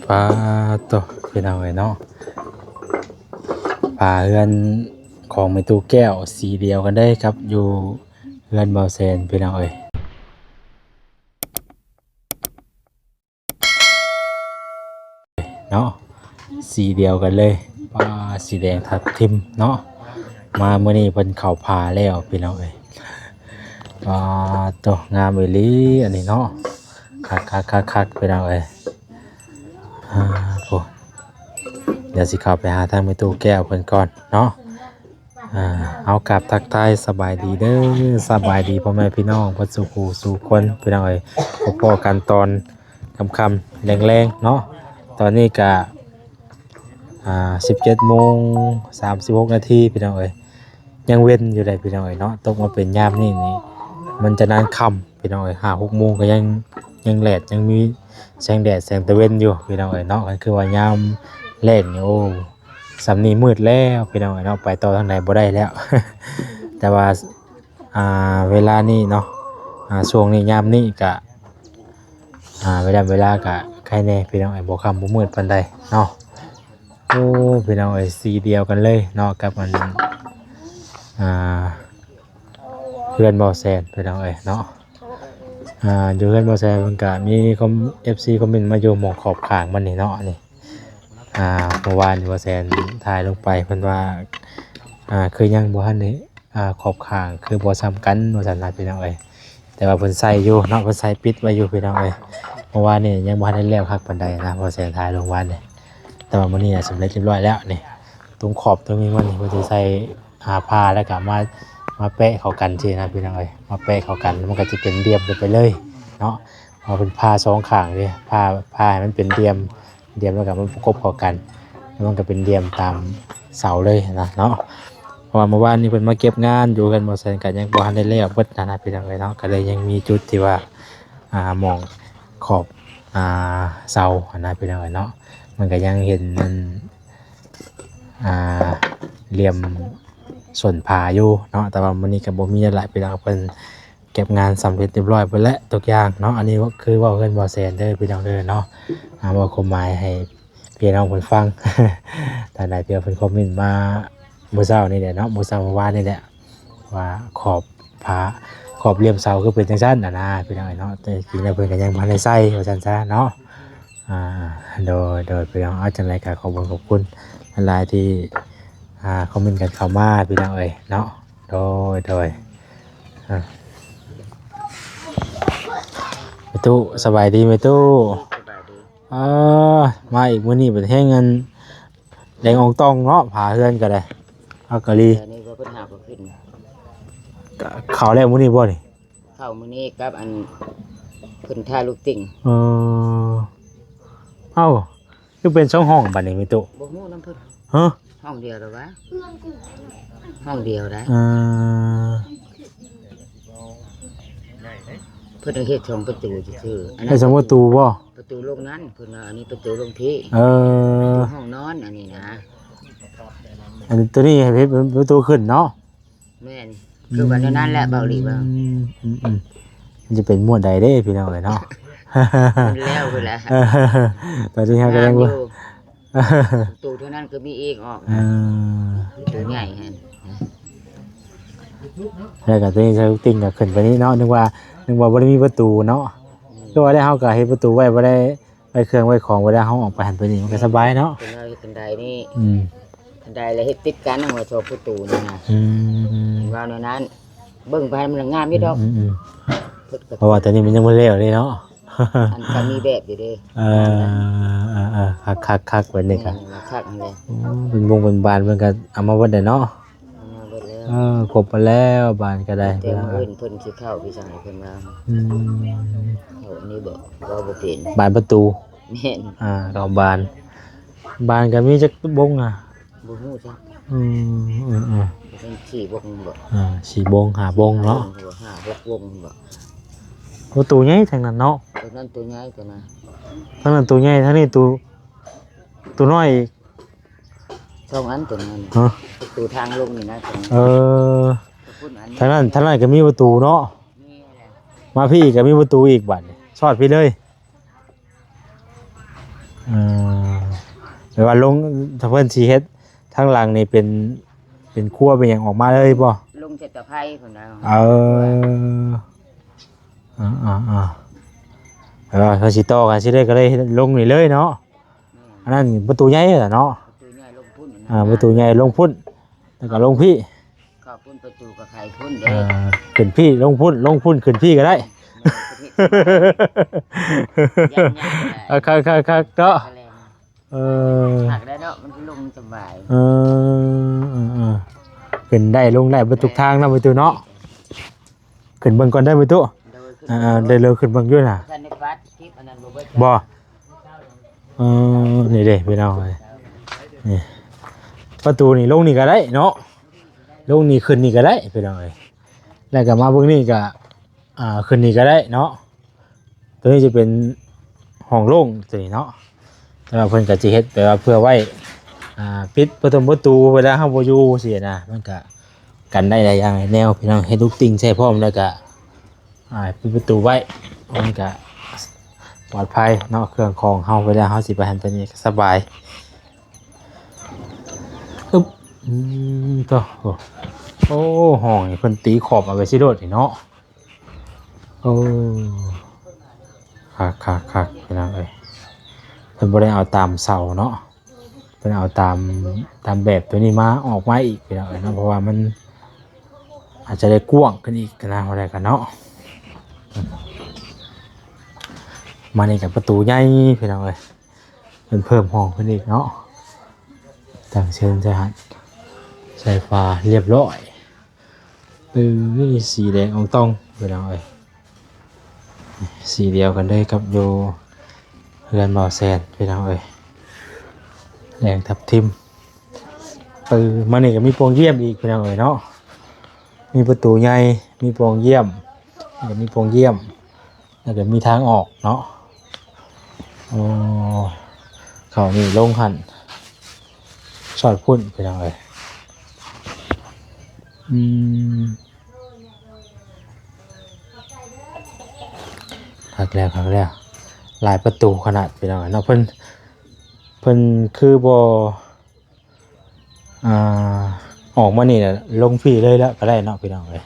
ປາໂຕ ພີ່ນ້ອງເອີຍເນາະ ຝາເຮືອນຂອງແມ່ຕູ້ແກ້ວ ສີດຽວກັນເລີຍກັບຢູ່ເຮືອນບ່າວແສນ ພີ່ນ້ອງເອີຍ. ເນາະ ສີດຽວກັນເລີຍ ປາ ສີແດງທັບທິມເນາະ. ມາມື້ນີ້ເພິ່ນເຂົ້າຜາແລ້ວ ພີ່ນ້ອງເອີຍ. ປາໂຕ ງາມອີ່ຫຼີອັນນີ້ເນາະ ຄັກໆໆໆ ພີ່ນ້ອງເອີຍ. ອາ ໂອ້ ດຽວຊິເຂົ້າໄປຫາທາງແມ່ຕູ້ແກ້ວເພິ່ນກ່ອນເນາະ. ອາ ເອົາ ກາບທັກທາຍສະບາຍດີເດີ ສະບາຍດີພໍ່ແມ່ພີ່ນ້ອງເບິດສູ່ຜູ້ສູ່ຄົນ ພີ່ນ້ອງເອີຍ. ພົບພໍ້ກັນຕອນຄ່ຳໆແລງໆເນາະ. ຕອນນີ້ກະ ອາ ສິບເຈັດໂມງສາມສິບຫົກນາທີ ພີ່ນ້ອງເອີຍ. ຍັງເວັນຢູ່ເດ້ ພີ່ນ້ອງເອີຍເນາະ. ຕົກມາເປັນຍາມນີ້ນີ້ ມັນຈະນານຄ່ຳ ພີ່ນ້ອງເອີຍ. ຫ້າຫົກໂມງກໍຍັງ ຍັງແດດ ຍັງມີແສງແດດແສງຕາເວັນຢູ່ ພີ່ນ້ອງເອີຍເນາະ. ຄັນຄືວ່າຍາມແລງນີ້ ໂອ້ ສ່ຳນີ້ມືດແລ້ວ ພີ່ນ້ອງເອີຍເນາະ ໄປຕໍ່ທາງໃດບໍ່ໄດ້ແລ້ວ. ແຕ່ວ່າ ອ່າ ເວລານີ້ເນາະ ອ່າ ຊ່ວງນີ້ຍາມນີ້ກະ ອ່າ ເວລາ ເວລາກະໄຄແດ່ ພີ່ນ້ອງເອີຍ ບໍ່ຄ່ຳບໍ່ມືດປານໃດເນາະ. ໂອ້ ພີ່ນ້ອງເອີຍ ສີດຽວກັນເລີຍເນາະ ກັບອັນ ອ່າ ເຮືອນບ່າວແສນ ພີ່ນ້ອງເອີຍເນາະ. ອ່າ ຢູ່ເຮືອນບ່າວແສນເພິ່ນກະມີຄອມ ເອັຟຊີ ຄອມເມັນມາຢູ່ໝ່ອງຂອບຂ້າງມັນນີ້ເນາະ ນີ້. ອ່າ ເມື່ອວານນີ້ບ່າວແສນຖ່າຍລົງໄປ ເພິ່ນວ່າ ອ່າ ຄືຍັງບໍ່ທັນໄດ້ ອ່າ ຂອບຂ້າງຄືບໍ່ສ່ຳກັນວ່າຊັ້ນນະ ພີ່ນ້ອງເອີຍ. ແຕ່ວ່າເພິ່ນໃສ່ຢູ່ເນາະ ເພິ່ນໃສ່ປິດໄວ້ຢູ່ ພີ່ນ້ອງເອີຍ. ເມື່ອວານນີ້ຍັງບໍ່ທັນໄດ້ແລ້ວຄັກປານໃດນະ ບ່າວແສນຖ່າຍລົງວານນີ້ ແຕ່ວ່າມື້ນີ້ນະສຳເລັດຮຽບຮ້ອຍແລ້ວນີ້. ຕົງຂອບຕົງນີ້ມັນນີ້ ເພິ່ນຊິໃສ່ ອ່າ ຜ້າ ແລ້ວກໍມາ ມາແປະເຂົ້າກັນຊີ້ນະ ພີ່ນ້ອງເອີຍ. ມາແປະເຂົ້າກັນ ມັນກໍຈະເປັນຫຼ່ຽມກັນໄປເລີຍເນາະ. ເອົາເປັນຜ້າສອງຂ້າງເດ້ ຜ້າ ຜ້າໃຫ້ມັນເປັນຫຼ່ຽມ ຫຼ່ຽມແລ້ວກໍມາປະກົບເຂົ້າກັນ ແລ້ວມັນກໍເປັນຫຼ່ຽມຕາມເສົາເລີຍນະເນາະ. ເພາະວ່າເມື່ອວານນີ້ເພິ່ນມາເກັບງານຢູ່ເຮືອນບ່າວແສນ ກໍຍັງບໍ່ທັນໄດ້ແລ້ວເບິດນະນະ ພີ່ນ້ອງເອີຍເນາະ. ກໍເລີຍຍັງມີຈຸດທີ່ວ່າ ອ່າ ໝ່ອງຂອບ ອ່າ ເສົາຫັ້ນນະ ພີ່ນ້ອງເອີຍເນາະ. ມັນກໍຍັງເຫັນອັນ ອ່າ ຫຼ່ຽມສົ້ນຜາຢູ່ເນາະ. ແຕ່ວ່າມື້ນີ້ກໍບໍ່ມີຫຍັງຫຼາຍ ພີ່ນ້ອງ ເພິ່ນເກັບງານສຳເລັດຮຽບຮ້ອຍເບິດແລ້ວທຸກຢ່າງເນາະ. ອັນນີ້ຄືເວົ້າເຮືອນບ່າວແສນເດີ ພີ່ນ້ອງເດີເນາະ. ອ່າ ເວົ້າຄວາມໝາຍໃຫ້ພີ່ນ້ອງເພິ່ນຟັງ ທ່ານໃດທີ່ວ່າເພິ່ນຄອມເມັນມາມື້ເຊົ້ານີ້ແຫຼະເນາະ ມື້ເຊົ້າມື້ວານນີ້ແຫຼະ ວ່າຂອບຝາ ຂອບຫຼ່ຽມເສົາຄືເປັນຈັ່ງຊັ້ນນະນະ ພີ່ນ້ອງເອີຍເນາະ. ແຕ່ຈິງແລ້ວເພິ່ນກໍຍັງບໍ່ທັນໄດ້ໃສ່ວ່າຊັ້ນຊະເນາະ. ອ່າ ໂດຍ ໂດຍ ພີ່ນ້ອງ ເອົາ ຈັ່ງໃດກໍຂອບຄຸນ ຂອບຄຸນຫຼາຍໆທີ່ ອ່າ ຄອມເມັນກັນເຂົ້າມາ ພີ່ນ້ອງເອີຍເນາະ. ໂດຍ ໂດຍ ອ່າ ແມ່ຕູ້ ສະບາຍດີແມ່ຕູ້. ສະບາຍດີ ເອີ ມາອີກມື້ນີ້ບັດແຮງອັນ ແດງອອງຕອງເນາະ ຝາເຮືອນກໍໄດ້ ເອົາກະລີ ແຕ່ນີ້ວ່າເພິ່ນຫາບໍ່ຂຶ້ນ ກະເຂົ້າແລ້ວມື້ນີ້ບໍ່ນີ້? ເຂົ້າມື້ນີ້ກັບອັນເພິ່ນທາລູກຕິ່ງ. ເອີ ເອົ້າ ຄືເປັນສອງຫ້ອງບັດນີ້ແມ່ຕູ້? ບໍ່ຮູ້ນຳເພິ່ນ. ຮະ? ຫ້ອງດຽວລະວະ? ຫ້ອງດຽວໄດ໋. ເອີ ເພິ່ນເຮັດສອງປະຕູຊື່ໆ. ອັນນັ້ນເຮັດສອງປະຕູບໍ່? ປະຕູລົງນັ້ນ ເພິ່ນວ່າ ອັນນີ້ປະຕູລົງພີ້. ເອີ ປະຕູຫ້ອງນອນ ອັນນີ້ນະ. ອັນໂຕນີ້ເຮັດເປັນປະຕູຂຶ້ນເນາະ. ແມ່ນ ຄືວ່າແນວນັ້ນແຫຼະ ເບົາຫຼີເບິ່ງ. ອືມ ອືມ ອືມ ມັນຈະເປັນໝວດໃດເດ້ພີ່ນ້ອງເອີຍເນາະ? ມັນແລ້ວພຸ້ນແຫຼະ. ຕອນນີ້ເຮົາກໍຍັງບໍ່ ງາມຢູ່ ປະຕູເທົ່ານັ້ນກໍມີອີກອອກ. ເອີ ປະຕູໃຫຍ່ຫັ້ນ ແລ້ວກໍຕົວນີ້ເຈົ້າຕິ່ງກໍຂຶ້ນໄປນີ້ເນາະ. ນຶກວ່າ ນຶກວ່າບໍ່ໄດ້ມີປະຕູເນາະ. ອືມ ຄືວ່າໄດ້ ເຮົາກໍເຮັດປະຕູໄວ້ ບໍ່ໄດ້ໄວ້ເຄື່ອງໄວ້ຂອງ ເວລາເຮົາອອກໄປຫັ້ນໄປນີ້ ມັນກໍສະບາຍເນາະ. ເພິ່ນວ່າເຮັດຄັນໄດນີ້ ອືມ ຄັນໄດແລ້ວເຮັດຕິດກັນ ຫົວໂຊປະຕູນີ້ນະ. ອືມ ເວົ້າແນວນັ້ນ ເບິ່ງໄປມັນງາມຢູ່ດອອກ. ອືມ ອືມ ເພິ່ນກໍ ເພາະວ່າຕອນນີ້ມັນຍັງບໍ່ແລ້ວເດ້ເນາະ. ອັນກໍມີແບບຢູ່ເດ້. ເອີ ເອີ ເອີ ຄັກໆໆ ແບບນີ້ກໍ ແມ່ນ ຄັກຫັ້ນແຫຼະ. ໂອ້ ເປັນບົງເປັນບານ ເພິ່ນກໍເອົາມາເບິດແລ້ວເນາະ. ເອົາມາເບິດແລ້ວ. ເອີ ຄົບໝົດແລ້ວ ບານກໍໄດ້. ແຕ່ມື້ອື່ນເພິ່ນຊິເຂົ້າ ພີ່ຊາຍເພິ່ນວ່າ. ອືມ ເຂົ້າອັນນີ້ບໍ່ ເວົ້າບໍ່ເປັນ. ບານປະຕູ. ແມ່ນ. ອ່າ ກໍເອົາບານ ບານກໍມີຈັກບົງອະ? ບໍ່ຮູ້ຈັກ. ອືມ ເອີໆ ເປັນສີ່ບົງບໍ່? ອ່າ ສີ່ບົງ ຫ້າບົງເນາະ. ຫ້າຫົກບົງບໍ່? ໂອ້ ໂຕໃຫຍ່ທາງນັ້ນເນາະ. ໂຕນັ້ນໂຕໃຫຍ່ ໂຕນັ້ນ ທາງນັ້ນໂຕໃຫຍ່ ທາງນີ້ໂຕ ໂຕນ້ອຍອີກ ສອງອັນ ໂຕນັ້ນ. ຮະ? ປະຕູທາງລົງນີ້ນະ. ເອີ ທາງນັ້ນ ທາງນັ້ນກໍມີປະຕູເນາະ. ມີແຫຼະ. ມາພີ້ກໍມີປະຕູອີກ ບາດນີ້ຊອດພີ້ເລີຍ. ເອີ ແປວ່າລົງ ຖ້າເພິ່ນຊິເຮັດທາງຫຼັງນີ້ເປັນ ເປັນຄົວເປັນຫຍັງອອກມາເລີຍບໍ່? ລົງເສດຕະໄພພຸ້ນແລ້ວ. ເອີ ອ່າໆໆ ແປວ່າເພິ່ນຊິຕໍ່ກັນຊິໄດ້ ກໍເລີຍລົງນີ້ເລີຍເນາະ. ແມ່ນ. ອັນນັ້ນປະຕູໃຫຍ່ລະເນາະ. ປະຕູໃຫຍ່ລົງພຸ້ນນະ. ອ່າ ປະຕູໃຫຍ່ລົງພຸ້ນ ແລ້ວກໍລົງພີ້. ເຂົ້າພຸ້ນປະຕູກໍໄຂພຸ້ນເດ້. ອ່າ ຂຶ້ນພີ້ລົງພຸ້ນ ລົງພຸ້ນຂຶ້ນພີ້ກໍໄດ້. ແມ່ນ ປະເທດສະບາຍ. ຢ່າງງ່າຍກໍໄດ້. ເອີ ຄັກໆໆ ເນາະ. ເອີ ຄັກໄດ້ເນາະ ມັນລົງສະບາຍ. ເອີ ເອີ ເອີ ຂຶ້ນໄດ້ລົງໄດ້ເບິດທຸກທາງເນາະ ປະຕູເນາະ. ຂຶ້ນເບິ່ງກ່ອນເດີ ປະຕູ. ໂດຍ ຂຶ້ນ ອ່າ ເບິ່ງ ເດີ ເດີ ຂຶ້ນເບິ່ງຢູ່ນະ. ບໍ່ ເອີ ນີ້ເດ້ພີ່ນ້ອງເອີຍ ນີ້ປະຕູນີ້ລົງນີ້ກໍໄດ້ເນາະ ລົງນີ້ຂຶ້ນນີ້ກໍໄດ້ພີ່ນ້ອງເອີຍ ແລ້ວກໍມາເບິ່ງນີ້ກໍ ອ່າ ຂຶ້ນນີ້ກໍໄດ້ເນາະ. ຕົວນີ້ຈະເປັນຫ້ອງໂລ່ງຕົວນີ້ເນາະ ແຕ່ວ່າເພິ່ນກໍຈະເຮັດແບບວ່າເພື່ອໄວ້ ອ່າ ປິດປະຕົງປະຕູເວລາເຮົາບໍ່ຢູ່ຊີ້ນະ ມັນກໍກັນໄດ້ຫຼາຍຢ່າງຫຼາຍແນວພີ່ນ້ອງ ເຮັດລູກຕິ່ງໃສ່ພ້ອມ ແລ້ວກໍ ອ່າ ປິດປະຕູໄວ້ ມັນກະປອດໄພເນາະ ເຄື່ອງຂອງເຮົາ ເວລາເຮົາຊິໄປຫັ້ນໄປນີ້ກະສະບາຍ. ອຶບ ອືມ ໂທ້ ໂອ້ ຫ້ອງນີ້ເພິ່ນຕີຂອບເອົາໄວ້ຊິໂລດນີ້ເນາະ. ໂອ້ ຄັກໆໆ ພີ່ນ້ອງເອີຍ ເພິ່ນບໍ່ໄດ້ເອົາຕາມເສົາເນາະ. ເພິ່ນເອົາຕາມ ຕາມແບບຕົວນີ້ມາ ອອກມາອີກພີ່ນ້ອງເອີຍເນາະ ເພາະວ່າມັນອາດຈະໄດ້ກວ້າງຂຶ້ນອີກນະ ວ່າໄດ້ກັນເນາະ. ມານີ້ກໍປະຕູໃຫຍ່ພີ່ນ້ອງເອີຍ ເພິ່ນເພີ່ມຫ້ອງຂຶ້ນອີກເນາະ ຕັ້ງເຊີນໃສ່ຫັ້ນ ໃສ່ຝາຮຽບຮ້ອຍ. ເອີ ສີແດງອອງຕອງພີ່ນ້ອງເອີຍ ສີດຽວກັນເລີຍກັບຢູ່ເຮືອນບ່າວແຊນພີ່ນ້ອງເອີຍ ແດງທັບທິມ. ເອີ ມານີ້ກໍມີປ່ອງຢ້ຽມອີກພີ່ນ້ອງເອີຍເນາະ ມີປະຕູໃຫຍ່ ມີປ່ອງຢ້ຽມ ແລ້ວກໍມີປ່ອງຢ້ຽມ ແລ້ວກໍມີທາງອອກເນາະ. ໂອ້ ເຂົ້ານີ້ລົງຫັ້ນ ຊອດພຸ້ນພີ່ນ້ອງເອີຍ. ອືມ ຄັກແລ້ວ ຄັກແລ້ວ ຫຼາຍປະຕູຂະໜາດພີ່ນ້ອງເນາະ. ເພິ່ນ ເພິ່ນຄືບໍ່ ອ່າ ອອກມານີ້ລະ ລົງພີ້ເລີຍລະກໍໄດ້ເນາະພີ່ນ້ອງເອີຍ.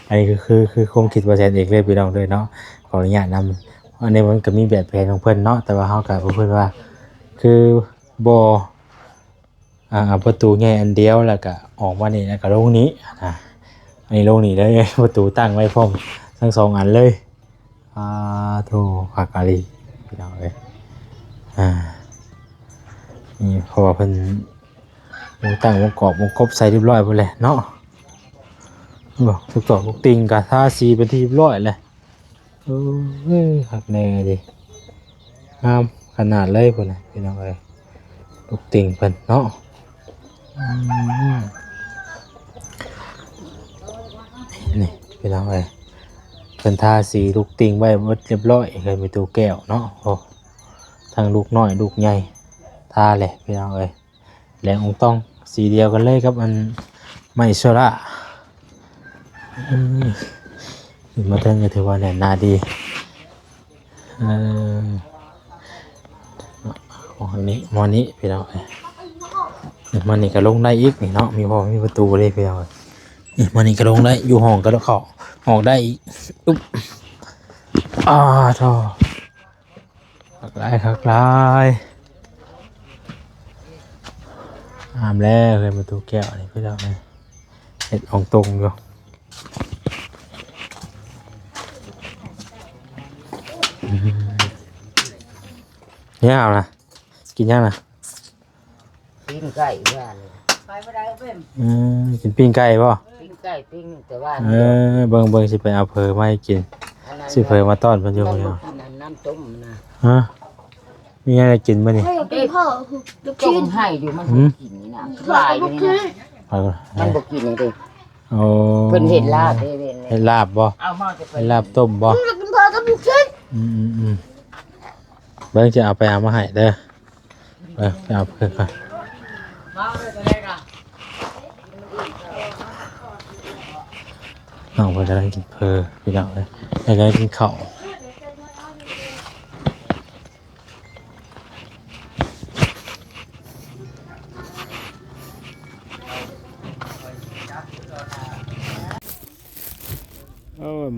ອັນນີ້ກໍຄື ຄືຄວາມຄິດບ່າວແຊນເອງເລີຍພີ່ນ້ອງເດີເນາະ ຂໍອະນຸຍາດນຳ. ອັນນີ້ມັນກໍມີແບບແຜນຂອງເພິ່ນເນາະ ແຕ່ວ່າເຮົາກໍບໍ່ຄິດວ່າ ຄືບໍ່ ອ່າ ເອົາປະຕູໃຫຍ່ອັນດຽວ ແລ້ວກໍອອກມານີ້ ແລ້ວກໍລົງນີ້ນະ. ອັນນີ້ລົງນີ້ເລີຍ ປະຕູຕັ້ງໄວ້ພ້ອມທັງສອງອັນເລີຍ. ອາ ໂທ້ ຄັກອີ່ຫຼີພີ່ນ້ອງເອີຍ. ອ່າ ນີ້ເພາະວ່າເພິ່ນວາງຕັ້ງວາງກອບວາງກົບໃສ່ຮຽບຮ້ອຍໝົດແລ້ວເນາະ. ໂອ້ ທຸກຕອກທຸກຕິ່ງກໍທາສີເປັນທີ່ຮຽບຮ້ອຍແລ້ວ. ໂອ້ຍ ຄັກແນ່ເດ ງາມຂະໜາດເລີຍພຸ້ນນະພີ່ນ້ອງເອີຍ ລູກຕິ່ງເພິ່ນເນາະ. ອືມ ນີ້ພີ່ນ້ອງເອີຍ ເພິ່ນທາສີລູກຕິ່ງໄວ້ເບິດຮຽບຮ້ອຍ ເຮືອນແມ່ຕູ້ແກ້ວເນາະ. ໂອ້ ທັງລູກນ້ອຍລູກໃຫຍ່ທາແຫຼະພີ່ນ້ອງເອີຍ. ແດງອອງຕອງ ສີດຽວກັນເລີຍກັບອັນໄມ້ໂຊລາ. ອືມ ຂຶ້ນມາເທິງກໍຖືວ່າແໜ້ນໜາດີ. ເອີ ໝໍນີ້ ໝໍນີ້ພີ່ນ້ອງເອີຍ ໝໍນີ້ກໍລົງໄດ້ອີກນີ້ເນາະ ມີພໍມີປະຕູເດ້ພີ່ນ້ອງເອີຍ. ນີ້ ໝໍນີ້ກໍລົງໄດ້ ຢູ່ຫ້ອງກໍເຂົ້າອອກໄດ້ອີກ. ອາ ໂທ້ ຄັກຫຼາຍ ຄັກຫຼາຍ ງາມແລ້ວເຮືອນປະຕູແກ້ວນີ້ພີ່ນ້ອງເອີຍ ເຮັດອອງຕົງຢູ່. ອືມ ແລ້ວນະ ກິນຫຍັງນະ? ປີ້ງໄກ່ເມື່ອນີ້ ອືມ ກິນປີ້ງໄກ່ບໍ່? ປີ້ງໄກ່ປີ້ງໜຶ່ງແຕ່ວ່າ ເອີ ເບິ່ງໆ ຊິໄປເອົາເຝີມາໃຫ້ກິນ ອັນນັ້ນ ຊື້ເຝີມາຕ້ອນເພິ່ນຢູ່ ມັນບໍ່ກິນອັນນ້ຳຕົ້ມນະ ຮະ ມີຫຍັງໃຫ້ກິນມື້ນີ້? ເອີ ເປັນເຝີ ລູກ ຕົ້ມ ຊີ້ນ ໃຫ້ຢູ່ ມັນ ຫືມ ບໍ່ກິນນີ້ນະ ຫຼາຍຢູ່ນີ້ນະ ໄປກ່ອນ ມັນບໍ່ກິນນີ້ເດ້. ໂອ້ ເພິ່ນເຮັດລາບເດ້ ເຮັດລາບບໍ່? ເອົາມາຈະໄປ ເຮັດລາບຕົ້ມບໍ່? ອືມ ອືມ ອືມ ເບິ່ງ ຈະເອົາໄປເອົາມາໃຫ້ເດີ. ເອີ ໄປເອົາເພິ່ນກ່ອນ ນ້ອງເພິ່ນກຳລັງກິນເຝີພີ່ນ້ອງເອີຍ ແລ້ວກໍກິນເຂົ້າ.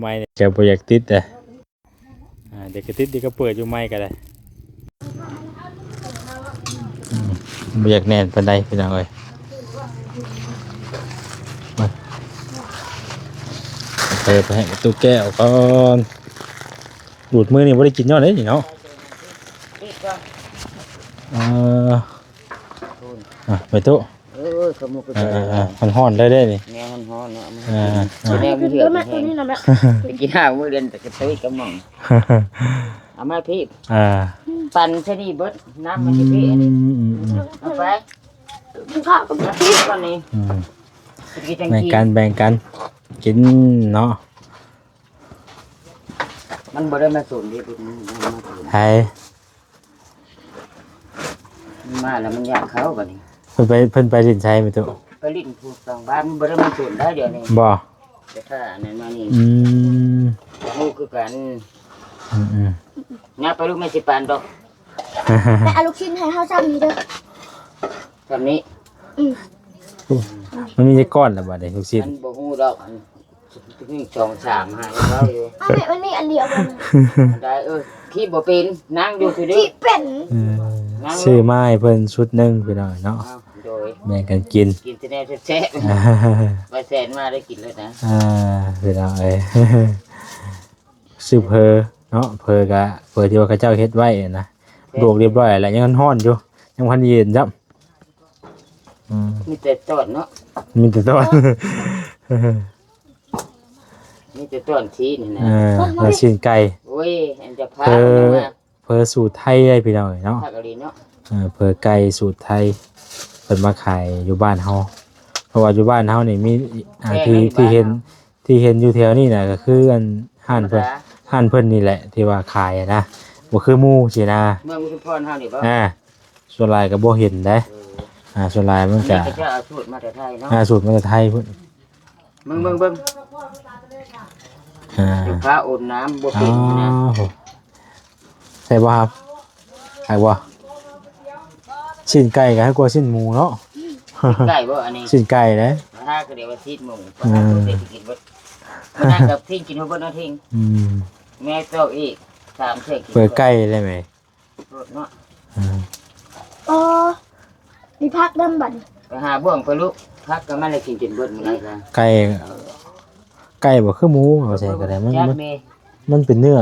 ໄມ້ຈະບໍ່ຢາກຕິດເດ້. ອ່າ ດຽວກະຕິດ ດຽວກະເປີດຢູ່ໄມ້ກະໄດ້. ອືມ ບໍ່ຢາກແໜ້ນປານໃດພີ່ນ້ອງເອີຍ. ມາ ເປີດໄປໃຫ້ຕູ້ແກ້ວກ່ອນ. ດູດມື້ນີ້ບໍ່ໄດ້ກິນຍ້ອນໃດນີ້ເນາະ. ເອີ ອ່ະ ໄປຕູ້. ເອີຍ ຂະມຸກຂະໄຈ ອ່າໆໆ ຮ້ອນໆ ເລີຍເດ້ນີ້. ແນວຮ້ອນໆ ເນາະ ມັນ ອ່າໆ ແນວມັນເດືອດ ໂຕນີ້ນະແມ່ ໄປກິນຫາມື້ເດືອນ ແຕ່ກະຕຸ້ຍກະໝ່ອງ. ເອົາມາພີ້ ອ່າ ປັ່ນຊະນີ້ເບິດ ນ້ຳມັນຊິເປອັນນີ້. ອືມໆໆ ເອົາໄປ ກິນເຂົ້າກັບພີ້ກ່ອນນີ້. ອືມ ກິນຈັ່ງ ແບ່ງກັນ ກິນ ແບ່ງກັນກິນເນາະ. ມັນບໍ່ໄດ້ມາສົນເດ້ ເພິ່ນມາສົນ ໃຜ ມັນມາແລ້ວມັນຢາກເຂົ້າບາດນີ້. ເພິ່ນໄປ ເພິ່ນໄປຫຼິ້ນໃສແມ່ຕູ້? ໄປຫຼິ້ນພູສັງບ້ານ ມັນບໍ່ໄດ້ມາສົນໄດ້ດຽວນີ້. ບໍ່ ແຕ່ຖ້າອັນນັ້ນມານີ້. ອືມ ບໍ່ຮູ້ຄືກັນ. ອືມໆ ຫຍັບໄປລູກ ແມ່ຊິປານດອກ. ແມ່ເອົາລູກຊິ້ນໃຫ້ເຮົາຊ້ຳນີ້ເດີ ຊ້ຳນີ້. ອືມ ມັນມີຈັກກ້ອນລະບາດນີ້ ລູກຊິ້ນ? ມັນບໍ່ຮູ້ດອກ ອັນ ໜຶ່ງ ສອງ ສາມ ຫາເວົ້າຢູ່. ມັນມີ ມັນມີອັນດຽວກັນ. ໄດ້ ເອີ ຄີບບໍ່ເປັນ ນັ່ງຢູ່ຄືເດີ ຄີບເປັນ. ອືມ ຊື້ມາໃຫ້ເພິ່ນຊຸດໜຶ່ງພີ່ນ້ອງເນາະ. ໂດຍ ແບ່ງກັນກິນ ກິນແຕ່ແນວແຊບໆ ໄປແສນມາໄດ້ກິນເລີຍນະ. ອ່າ ພີ່ນ້ອງເອີຍ ຊື້ເຝີເນາະ ເຝີກະ ເຝີທີ່ວ່າເຂົາເຈົ້າເຮັດໄວ້ນະ ລວກຮຽບຮ້ອຍແລ້ວ ຍັງຮ້ອນຢູ່ ຍັງບໍ່ທັນເຢັນຊ້ຳ. ອືມ ມີແຕ່ຕອນເນາະ ມີແຕ່ຕອນ ມີແຕ່ຕອນຊີ້ນນະ. ເອີ ແລ້ວຊີ້ນໄກ່ ໂອ້ຍ ອັນຈະພາ ເຝີ ເຝີສູດໄທເດ້ພີ່ນ້ອງເອີຍເນາະ. ຄັກອີ່ຫຼີເນາະ. ເອີ ເຝີໄກ່ສູດໄທ ເພິ່ນມາຂາຍຢູ່ບ້ານເຮົາ ເພາະວ່າຢູ່ບ້ານເຮົານີ້ມີ ອ່າ ທີ່ ທີ່ເຫັນ ທີ່ເຫັນຢູ່ແຖວນີ້ນະ ກະຄືອັນ ຮ້ານເພິ່ນ ຮ້ານເພິ່ນນີ້ແຫຼະທີ່ວ່າຂາຍຫັ້ນນະ ບໍ່ຄືໝູ່ຊີ້ນະ. ເມືອງອຸທຸມພອນເຮົານີ້ບໍ່? ອ່າ ສ່ວນຫຼາຍກະບໍ່ເຫັນໃດ. ເອີ ອ່າ ສ່ວນຫຼາຍມັນກະ ເຂົາເຈົ້າເອົາສູດມາແຕ່ໄທເນາະ. ອ່າ ສູດມາແຕ່ໄທພຸ້ນ. ເບິ່ງ ເບິ່ງ ເບິ່ງ ອ່າ ພາໂອນນ້ຳບໍ່ເປັນນະ. ອໍ ແຊບບໍ່ຄັບ? ຄັກບໍ່? ຊີ້ນໄກ່ກະຄັກກວ່າຊີ້ນໝູເນາະ. ຊີ້ນໄກ່ບໍ່ອັນນີ້? ຊີ້ນໄກ່ເດ້. ຖ້າກະດຽວວ່າຊີ້ນໝູ ອືມ ບໍ່ໄດ້ກິນເບິດ ມື້ນັ້ນກະຖິ້ມກິນບໍ່ເບິດເນາະ ຖິ້ມ. ອືມ ແມ່ເຈົ້າອີກ ສາມເທື່ອກິນ ເປີດໄກ່ໄດ້ແມ່ ໂລດເນາະ. ອືມ ເອີ ມີຜັກນຳບັດນີ້ ໄປຫາບ່ວງໄປລູກ ຜັກກະມັນລະກິນຈົນເບິດມື້ນັ້ນກະ. ໄກ່ ໄກ່ບໍ່ຄືໝູ ເອົາໃສ່ກະໄດ້ ມັນ ມັນເປັນເນື້ອ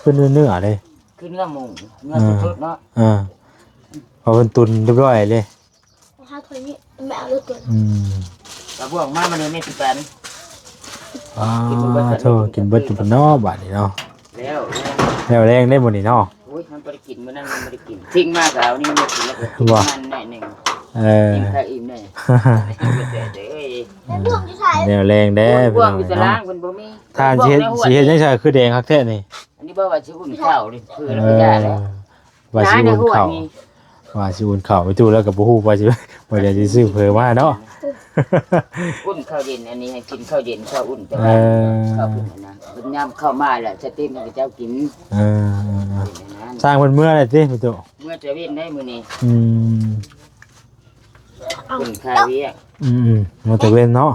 ເປັນເນື້ອໆ ເດ້ ຄືເນື້ອໝູ ເນື້ອສົດໆ ເນາະ. ເອີ ເພາະເພິ່ນຕຸນຮຽບຮ້ອຍເດ້. ຫາຖ້ວຍນີ້ ແມ່ເອົາເລີຍຕົວ. ອືມ ກະບ່ວງມາມື້ນີ້ແມ່ຊິປັນ. ອໍ ກິນບໍ່ເບິດ ໂທ້ ກິນເບິດຢູ່ບໍ່ເນາະບາດນີ້ເນາະ. ແລ້ວ ແລ້ວແລງເດ້ມື້ນີ້ເນາະ. ໂອ້ຍ ມັນບໍ່ໄດ້ກິນ ມື້ນັ້ນມັນບໍ່ໄດ້ກິນ ຊິງມາກະເອົານີ້ມາກິນ ແລ້ວກະກິນ ບໍ່ ມັນໜ້ອຍໜຶ່ງ. ເອີ ກິນກະອີ່ມແນ່ ແລ້ວແລງເດ້ພີ່ນ້ອງເນາະ. ທານຊິເຮັດ ຊິເຮັດຫຍັງຊະ ຄືແດງຄັກແທ້ນີ້? ອັນນີ້ບໍ່ວ່າຊິອຸ່ນເຂົ້ານີ້ ເພື່ອລະກະຢ່າແລ້ວ. ວ່າຊິອຸ່ນເຂົ້າ ວ່າຊິອຸ່ນເຂົ້າ ໄປຕູ້ແລ້ວກະບໍ່ຮູ້ວ່າຊິ ວ່າຊິຊື້ເຝີມາເນາະ. ອຸ່ນເຂົ້າເຢັນ ອັນນີ້ໃຫ້ກິນເຂົ້າເຢັນເຂົ້າອຸ່ນ ແຕ່ວ່າ ເອີ ເຂົ້າພຸ້ນນະ ເພິ່ນຍາມເຂົ້າມາແລ້ວ ສະຕິມໃຫ້ເຂົາເຈົ້າກິນ. ເອີ ເອີ ເອີ ຊ່າງເພິ່ນເມືອແລ້ວຕິ ແມ່ຕູ້? ເມືອແຕ່ເວັນໄດ໋ມື້ນີ້. ອືມ ເພິ່ນຄາວຽກ. ອືມໆ ເມືອແຕ່ເວັນເນາະ.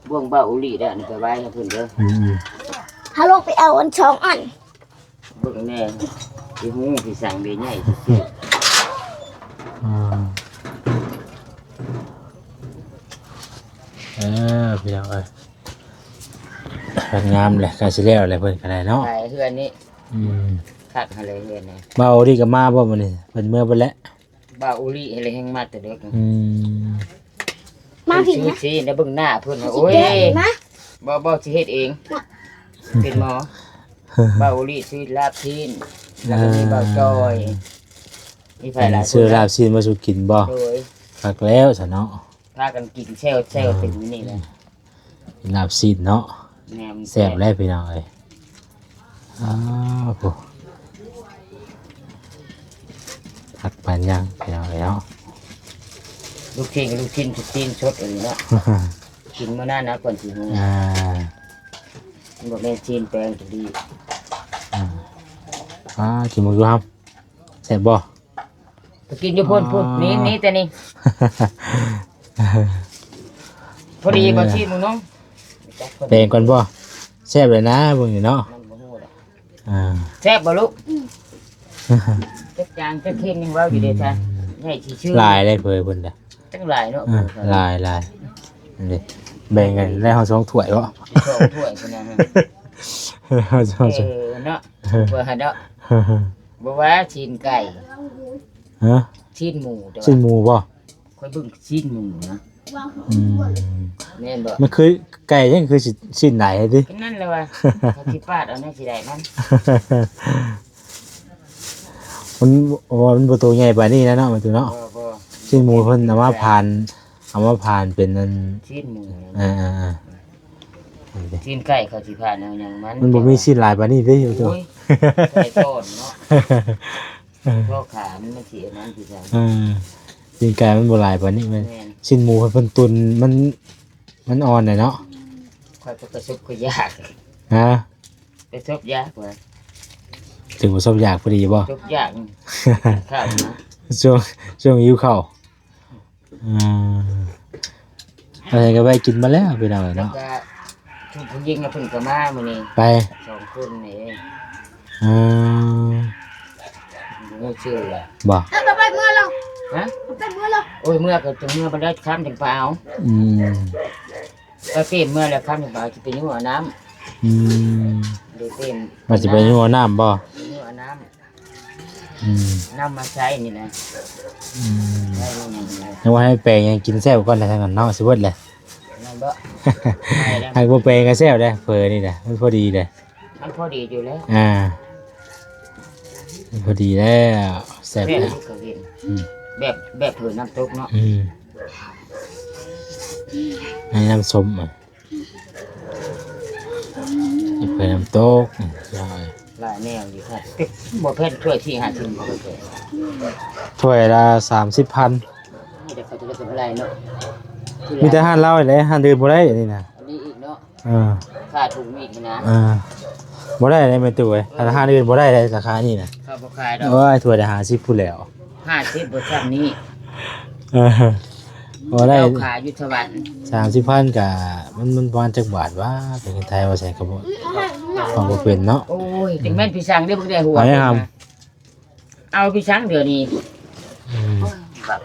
ບ່ວງບ່າວອຸລິໄດ້ ອັນນີ້ໄປໄວ້ໃຫ້ເພິ່ນເດີ. ອືມໆ ເຮົາລົງໄປເອົາອັນສອງອັນ. ເບິ່ງແນ່ ຊິຮູ້ຊິສັ່ງເດໃຫຍ່. ອ່າ ເອີ ພີ່ນ້ອງເອີຍ ງາມແຫຼະ ໃກ້ຊິແລ້ວແຫຼະ ເພິ່ນກະໄດ້ເນາະ ຂາຍເຮືອນນີ້. ອືມ ຄັກຫັ້ນແຫຼະເຮືອນນີ້. ບ່າວອຸລິກະມາບໍ່ມື້ນີ້? ເພິ່ນເມືອເບິດແລ້ວ. ບ່າວອຸລິຫັ້ນແຫຼະແຮ່ງມາແຕ່ເດິກ. ອືມ ມາພີ້ນະ ຊີ້ນ ເບິ່ງໜ້າເພິ່ນ. ໂອ້ຍ ມາ ບໍ່ ບໍ່ ຊິເຮັດເອງ ເປັນໝໍ. ບ່າວອຸລິຊື້ລາບຊີ້ນ ແລ້ວກະມີບ່າວຈອຍ ມີໃຜຫຼາຍຄົນ ຊື້ລາບຊີ້ນມາສູ່ກິນບໍ່? ໂດຍ ຄັກແລ້ວຊະເນາະ. ພາກັນກິນແຊວໆ ເຕັມມື້ນີ້ແຫຼະ. ກິນລາບຊີ້ນເນາະ. ແມ່ນ ແຊບແຫຼະພີ່ນ້ອງເອີຍ. ອ້າວ ໂອ້ ຄັກປານຫຍັງພີ່ນ້ອງເອີຍເນາະ. ລູກຊີ້ນ ລູກຊີ້ນ ລູກຊີ້ນສົດອັນນີ້ເນາະ. ກິນມື້ນັ້ນນະ ກ່ອນຊິຮູ້. ອ່າ ມັນບໍ່ແມ່ນຊີ້ນແປງຕົວນີ້. ອ່າ ອ່າ ກິນໝູຢູ່ຫຳ. ແຊບບໍ່? ໄປກິນຢູ່ພຸ້ນ ພຸ້ນ ນີ້ ນີ້ແຕ່ນີ້ ພໍດີບໍ່ຊີ້ນໝູນ້ອງ. ແບ່ງກ່ອນບໍ່? ແຊບເລີຍນະເບິ່ງນີ້ເນາະ ມັນບໍ່ຮູ້ລະ ອ່າ ແຊບບໍ່ລູກ? ຈັກຈາງຈັກເຄັນຍັງເວົ້າຢູ່ເດ້ຊະ ໃຫຍ່ຊື່ໆ ຫຼາຍເດ້ເຜີຍເພິ່ນນະ ຈັ່ງຫຼາຍເນາະ ອ່າ ເພິ່ນ ຫຼາຍໆ ນີ້ ແບ່ງກັນໄດ້ເຮົາສອງຖ້ວຍເບາະ ສອງຖ້ວຍພຸ້ນນະ ເຮົາສອງ ເອີ ເນາະ ເອີ ເນາະ ບໍ່ວ່າຊີ້ນໄກ່ ຮະ ຊີ້ນໝູ ຊີ້ນໝູບໍ່? ຂ້ອຍເບິ່ງຊີ້ນໝູນະ ອືມ ແມ່ນບໍ່? ມັນຄືໄກ່ຍັງຄືຊິ ຊີ້ນໄດຕິ? ກໍນັ້ນແຫຼະວ່າ ເຂົາຊິປາດເອົາແນວຊິໄດ້ມັນ ມັນ ໂອ້ ມັນບໍ່ໂຕໃຫຍ່ປານນີ້ນະເນາະ ແມ່ຕູ້ເນາະ ບໍ່ ບໍ່ ຊີ້ນໝູເພິ່ນເອົາມາຜ່ານ ເອົາມາຜ່ານເປັນອັນ ຊີ້ນໝູ ອ່າໆໆ ຊີ້ນໄກ່ເຂົາຊິຜ່ານເອົາຫຍັງມັນ ມັນບໍ່ມີຊີ້ນຫຼາຍປານນີ້ເດ້ ໂອ້ຍ ແຕ່ຕອນເນາະ ເອີ ເພາະຂາມັນ ມັນຊິອັນນັ້ນຄືກັນ ເອີ ຊີ້ນໄກ່ມັນບໍ່ຫຼາຍປານນີ້ແມ່ນ ຊີ້ນໝູເພິ່ນຕຸນ ມັນ ມັນອ່ອນແຫຼະເນາະ ຂ້ອຍກໍປະສົບກໍຢາກ ຮະ ປະສົບຢາກວ່າ ຖືກປະສົບຢາກພໍດີບໍ່? ປະສົບຢາກ ຂ້າວນະ ຊ່ວງ ຊ່ວງຫິວເຂົ້າ ອ່າ ອັນນີ້ກໍໄປກິນມາແລ້ວພີ່ນ້ອງເອີຍເນາະ ແລ້ວກໍ ຜູ້ຍິງເພິ່ນກໍມາມື້ນີ້ ໄປ ສອງຄົນນີ້ ອ່າ ບໍ່ຮູ້ຊື່ ບໍ່ ເອົາໄປເມືອແລ້ວ ຮະ ເອົາໄປເມືອແລ້ວ ໂອ້ຍ ເມືອກໍຈະເມືອບໍ່ໄດ້ ຄ່ຳຈັ່ງໄປເອົາ ອືມ ກໍເຕມເມືອແລ້ວ ຄ່ຳຈັ່ງໄປເອົາ ຊິໄປຍູ້ເອົານ້ຳ ອືມ ໄດ້ເຕມ ວ່າຊິໄປຍູ້ເອົານ້ຳບໍ່? ໄປຍູ້ເອົານ້ຳ ອືມ ນຳມາໃຊ້ນີ້ນະ ອືມ ໃຊ້ນຳຫຍັງນີ້ນະ ຍັງວ່າໃຫ້ແປງຫຍັງກິນແຊບກ່ອນນະ ທາງນັ້ນເນາະ ຊິເບິດແຫຼະ ແມ່ນບໍ່? ໃຫ້ແລ້ວ ຫາກບໍ່ແປງກໍແຊບເດ້ ເຝີນີ້ນະ ມັນພໍດີເດ້ ມັນພໍດີຢູ່ແລ້ວ ອ່າ ມັນພໍດີແລ້ວ ແຊບແລ້ວ ແບບ ອືມ ແບບ ແບບເຝີນ້ຳຕົກເນາະ ອືມ ໃຫ້ນ້ຳສົ້ມ ເຮັດເພື່ອນ້ຳຕົກ ຫຼາຍແນວຢູ່ຄັບ ບໍ່ແພງ ຖ້ວຍສີ່ຫ້າສິບ ບໍ່ແພງ ຖ້ວຍລະສາມສິບພັນ ມີແຕ່ເຂົາຈະໄດ້ກຳໄລເນາະ ມີແຕ່ຮ້ານລາວນີ້ແຫຼະ ຮ້ານອື່ນບໍ່ໄດ້ອັນນີ້ນະ ອັນນີ້ອີກເນາະ ເອີ ຄ່າຖົງອີກນະ ເອີ ບໍ່ໄດ້ເດ້ແມ່ຕູ້ເອີຍ ຮ້ານອື່ນບໍ່ໄດ້ເດ້ ລາຄານີ້ນະ ເຂົາບໍ່ຂາຍດອກ ໂອ້ຍ ຖ້ວຍລະຫ້າສິບພຸ້ນແລ້ວ ຫ້າສິບບໍ່ຊ່ຳນີ້ ເອີ ບໍ່ໄດ້ ເຈົ້າຂາຍຢູ່ສະຫວັນ ສາມສິບພັນກະ ມັນ ມັນປະມານຈັກບາດວະ ເປັນເງິນໄທວ່າຊັ້ນ ກໍບໍ່ ເວົ້າບໍ່ເປັນເນາະ ໂອ້ຍ ຈັ່ງແມ່ນພີ່ຊ່າງເດ້ ບໍ່ໄດ້ຫົວ ເອົາຫຍັງຫຳ ເອົາພີ່ຊ່າງດຽວນີ້ ອືມ ໂອ້ຍ ບັກ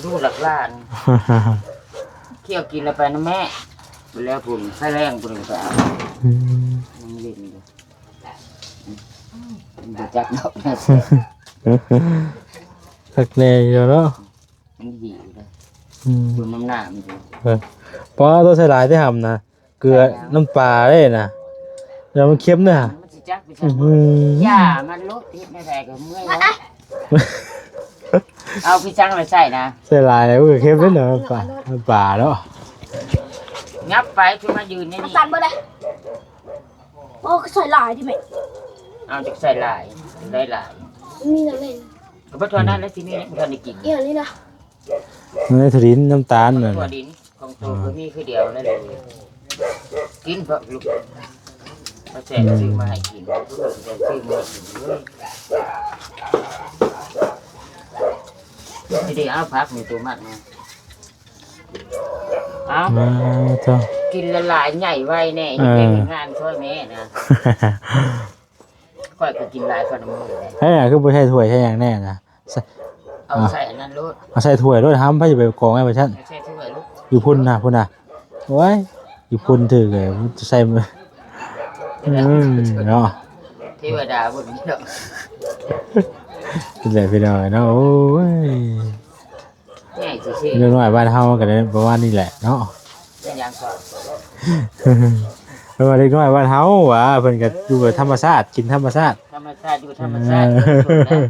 ລູກຫຼານ ຂ້ຽວກິນແລ້ວໄປນຳແມ່ ໄປແລ້ວພຸ້ນ ໄຟແລງພຸ້ນໄປເອົາ ອືມ ຍັງຫຼິ້ນຢູ່ ບໍ່ຈັກດອກ ຄັກແນ່ຢູ່ເນາະ ມັນຫິວເດ້ ອືມ ເບິ່ງນ້ຳໜ້າມັນຢູ່ ເອີ ປ້າ ໂຕໃສ່ຫຼາຍແທ້ຫຳນະ ເກືອ ໃສ່ແລ້ວ ນ້ຳປາເດ້ນະ ແລ້ວມັນເຄັມເດ້ຫະ ມັນຊິຈັກໄປໃສ່ ອືມ ຢ່າມັນໂລດ ເຮັດແນວໃດກໍເມື່ອຍແລ້ວ ເອົາພີ່ຊ່າງມາໃສ່ນະ ໃສ່ຫຼາຍແລ້ວ ເອີ ເຄັມເດ້ເນາະ ນ້ຳປາ ນ້ຳປາເນາະ ຫຍັບໄປ ຄືມາຢືນໃນນີ້ ຕັນເບິດເລີຍ ໂອ້ ກໍໃສ່ຫຼາຍຕິແມ່ ເອົາ ຈັກໃສ່ຫຼາຍ ໄດ້ຫຼາຍ ມີຫຍັງແດ່ ກໍບໍ່ທໍ່ນັ້ນແຫຼະ ຊິມີຫຍັງບໍ່ທັນໄດ້ກິນ ອີຫຍັງນີ້ນະ ໃນຖົ່ວດິນ ນ້ຳຕານນັ້ນ ຖົ່ວດິນ ຂອງໂຕ ອ່າ ກໍມີຄືດຽວນັ້ນແຫຼະ ກິນເພາະລູກ ມາແຊງ ອືມ ຊື້ມາໃຫ້ກິນ ແຊງຊື້ມາໃຫ້ກິນເລີຍ ຊິໄດ້ເອົາຜັກນີ້ໂຕມັກນະ ເອົາ ອ່າ ໂທ້ ກິນຫຼາຍໆ ໃຫຍ່ໄວແດ່ ເຮັດວຽກ ເອີ ເຮັດງານຊ່ວຍແມ່ນະ ຂ້ອຍກໍກິນຫຼາຍກວ່ານ້ຳໝູເດ້ ໃຫ້ ຄືບໍ່ໃສ່ຖ້ວຍໃສ່ຫຍັງແດ່ນະ ໃສ່ ເອົາ ອ່າ ໃສ່ອັນນັ້ນໂລດ ເອົາໃສ່ຖ້ວຍໂລດ ຫ້າມໃຜຈະໄປກອງໄວ້ວ່າຊັ້ນ ໃສ່ຖ້ວຍລູກ ຢູ່ພຸ້ນນະ ພຸ້ນນະ ໂອ້ຍ ຢູ່ພຸ້ນຖືກເລີຍ ໃສ່ ອືມ ເນາະ ເທວະດາເບິ່ງເນາະ ນີ້ແຫຼະພີ່ນ້ອງເນາະ ໂອ້ຍ ໃຫຍ່ຊື່ໆ ເດັກນ້ອຍບ້ານເຮົາກໍໄດ້ປະມານນີ້ແຫຼະເນາະ ເປັນຫຍັງກໍ ເພາະວ່າເດັກນ້ອຍບ້ານເຮົາຫວາ ເພິ່ນກໍຢູ່ແບບທຳມະຊາດ ກິນທຳມະຊາດ ທຳມະຊາດ ຢູ່ທຳມະຊາດ ເອີ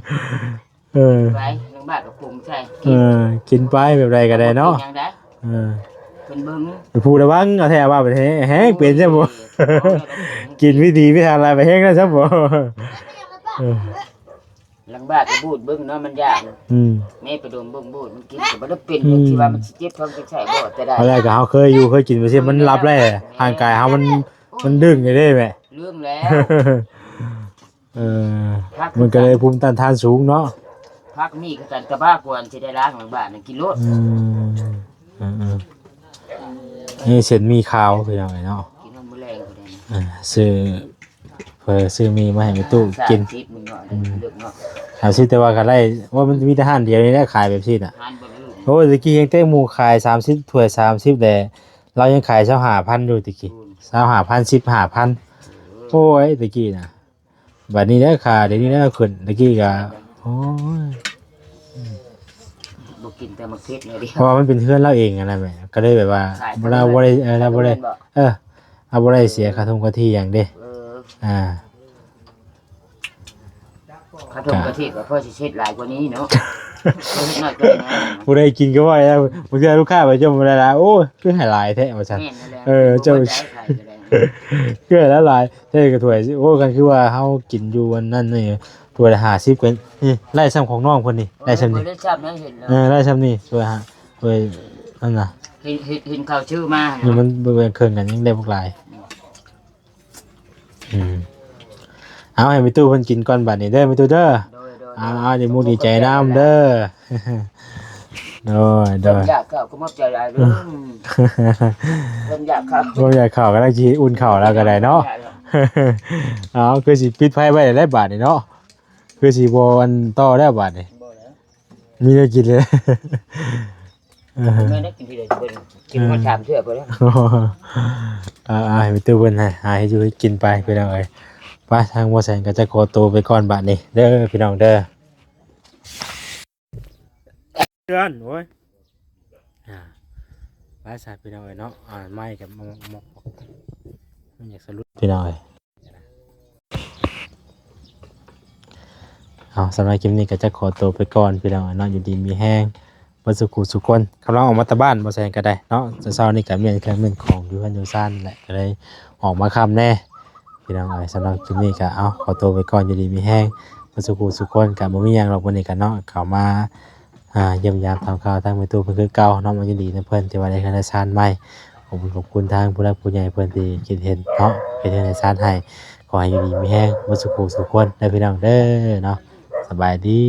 ເອີ ໄປ ນ້ອງບາດກໍປຸງໃສ່ ເອີ ກິນໄປແບບໃດກໍໄດ້ເນາະ ບໍ່ເປັນຫຍັງໃດ ເອີ ເພິ່ນເບິ່ງ ຜູ້ລະວັງເອົາແທ້ວ່າໄປແຮງ ແຮງເປັນຊະບໍ່ ໂອ້ຍ ກິນວິທີພິຖັນຫຼາຍໄປແຮງນະຊະບໍ່ ເອີ ຫຼັງບາດກໍບູດເບິ່ງເນາະ ມັນຢາກ ອືມ ແມ່ໄປດົມເບິ່ງບູດ ມັນກິນກໍບໍ່ໄດ້ເປັນ ອືມ ທີ່ວ່າມັນຊິເຈັບທ້ອງຈັກໃສ່ບໍ່ ແຕ່ໄດ້ ເອົາແລ້ວກໍເຮົາເຄີຍຢູ່ເຄີຍກິນ ບໍ່ຊິມັນຫຼັບແລ້ວ ຮ່າງກາຍເຮົາມັນ ມັນດຶງຢູ່ເດ້ແມ່ ເລື່ອງແລ້ວ ເອີ ມັນກໍເລີຍພູມຕ້ານທານສູງເນາະ ພັກນີ້ຄືກັນ ຕະບ້າກວນຊິໄດ້ລ້າງຫຼັງບາດນັ້ນກິນໂລດ ອືມ ເອີໆ ນີ້ເສັ້ນໝີ່ຂາວພີ່ນ້ອງເອີຍເນາະ ກິນຮອດມື້ແລງພຸ້ນແຫຼະ ອ່າ ຊື້ ເພື່ອຊື້ໝີ່ມາໃຫ້ແມ່ຕູ້ກິນ ສາມສິບມື້ເນາະ ອືມ ເລິກເນາະ ສາມສິບ ແຕ່ວ່າກໍໄດ້ ໂອ້ ມັນມີແຕ່ຮ້ານດຽວນີ້ແຫຼະຂາຍແບບຊີ້ນະ ຮ້ານບໍ່ເລີຍ ໂອ້ຍ ຕະກີ້ຍັງແຕ່ໝູ່ຂາຍສາມສິບ ຖ້ວຍສາມສິບແຫຼະ ລາວຍັງຂາຍຊາວຫ້າພັນຢູ່ຕະກີ້ ອືມ ຊາວຫ້າພັນ ສິບຫ້າພັນ ໂອ້ຍ ຕະກີ້ນະ ບັດນີ້ເດີຄ່າ ດຽວນີ້ເດີຂຶ້ນ ຕະກີ້ກໍ ໂອ້ຍ ບໍ່ກິນແຕ່ໝາກເຜັດໜ້ອຍດຽວ ເພາະວ່າມັນເປັນເຮືອນລາວເອງຫັ້ນນະແມ່ ກໍເລີຍແບບວ່າ ຂາຍ ລາວບໍ່ໄດ້ ເອີ ລາວບໍ່ໄດ້ ແມ່ນບໍ່ ເອີ ລາວບໍ່ໄດ້ເສຍຄ່າທົ່ງຄ່າທີ່ຫຍັງເດ້ ເອີ ອ່າ ຄ່າທົ່ງຄ່າທີ່ກໍພໍຊິເຊັດຫຼາຍກວ່ານີ້ເນາະ ເຮັດໜ້ອຍກໍໄດ້ນະ ຜູ້ໃດກິນກໍວ່າ ບາງເທື່ອລູກຄ້າໄປຈົ່ມບໍ່ໄດ້ລະ ໂອ້ຍ ຄືໃຫ້ຫຼາຍແທ້ວ່າຊັ້ນ ແມ່ນແລ້ວ ເອີ ເຈົ້າ ບໍ່ໄດ້ຂາຍກໍໄດ້ ຄືໃຫ້ຫຼາຍ ແທ້ກໍຖ້ວຍ ໂອ້ ຄັນຄືວ່າເຮົາກິນຢູ່ອັນນັ້ນນີ້ ຖ້ວຍລະຫ້າສິບກໍ ນີ້ ໄດ້ຊ່ຳຂອງນ້ອງເພິ່ນນີ້ ໄດ້ຊ່ຳນີ້ ບໍ່ໄດ້ຊ່ຳນັ້ນເຫັນແລ້ວ ເອີ ໄດ້ຊ່ຳນີ້ ຖ້ວຍຫ້າ ຖ້ວຍນັ້ນນະ ເຫັນ ເຫັນ ເຫັນເຂົາຊື້ມາຫັ້ນ ນີ້ມັນແບ່ງເຄິ່ງກັນ ຍັງໄດ້ບັກຫຼາຍ ອືມ ເອົາໃຫ້ແມ່ຕູ້ເພິ່ນກິນກ່ອນບັດນີ້ເດີ ແມ່ຕູ້ເດີ ໂດຍ ໂດຍ ເອົາ ເອົາ ດີມຸກດີໃຈນຳເດີ ໂດຍ ໂດຍ ຢາກເຂົ້າກໍມອບໃຈຫຼາຍເດີ ເພິ່ນຢາກເຂົ້າ ເພິ່ນຢາກເຂົ້າ ກຳລັງຊິອຸ່ນເຂົ້າແລ້ວກໍໄດ້ເນາະ ເອົາ ຄືຊິປິດໄຟໄວ້ແລ້ວບາດນີ້ເນາະ ຄືຊິບໍ່ອັນຕໍ່ແລ້ວບາດນີ້ ບໍ່ແລ້ວ ມີແນວກິນເລີຍ ເອີ ແມ່ນໄດ້ກິນທີເດີ ກິນຮອດສາມເທື່ອພຸ້ນແລ້ວ ເອີ ໃຫ້ແມ່ຕູ້ເພິ່ນຫາເຮັດຢູ່ເຮັດກິນໄປພີ່ນ້ອງເອີຍ ໄປ ທາງບໍ່ແສນກໍຈະຂໍໂຕໄປກ່ອນບາດນີ້ເດີພີ່ນ້ອງເດີ ເດືອນ ໂອ້ຍ ອ່າ ໄປຊະພີ່ນ້ອງເອີຍເນາະ ອ່າ ໄມ້ກັບໝອກ ມັນຢາກສະຫຼຸດພີ່ນ້ອງເອີຍ ເອົາ ສຳລັບຄລິບນີ້ກໍຈະຂໍໂຕໄປກ່ອນພີ່ນ້ອງເອີຍເນາະ ຢູ່ດີມີແຮງເບິດສູ່ຜູ້ສູ່ຄົນ ກຳລັງອອກມາແຕ່ບ້ານບໍ່ແສນກໍໄດ້ເນາະ ເຊົ້າໆນີ້ກໍມ້ຽນເຄື່ອງມ້ຽນຂອງຢູ່ເຮືອນຢູ່ຊານແຫຼະ ກໍເລີຍອອກມາຄ່ຳແດ່ ພີ່ນ້ອງເອີຍ ສຳລັບຄລິບນີ້ກໍ ເອົາ ຂໍໂຕໄປກ່ອນ ຢູ່ດີມີແຮງເບິດສູ່ຜູ້ສູ່ຄົນ ກໍບໍ່ມີຫຍັງດອກ ມື້ນີ້ກໍເນາະ ເຂົ້າມາ ອ່າ ຢ້ຽມຢາມຖາມຂ່າວທາງແມ່ຕູ້ເພິ່ນຄືເກົ່າເນາະ ມາຍິນດີນຳເພິ່ນທີ່ວ່າໄດ້ເຮືອນໄດ້ຊານໃໝ່ ຂອບຄຸນ ຂອບຄຸນທາງຜູ້ຫຼັກຜູ້ໃຫຍ່ເພິ່ນທີ່ຄິດເຫັນເນາະ ເຮັດເຮືອນເຮັດຊານໃຫ້ ຂໍໃຫ້ຢູ່ດີມີແຮງເບິດສູ່ຜູ້ສູ່ຄົນເດີພີ່ນ້ອງເດີເນາະ ສະບາຍດີ.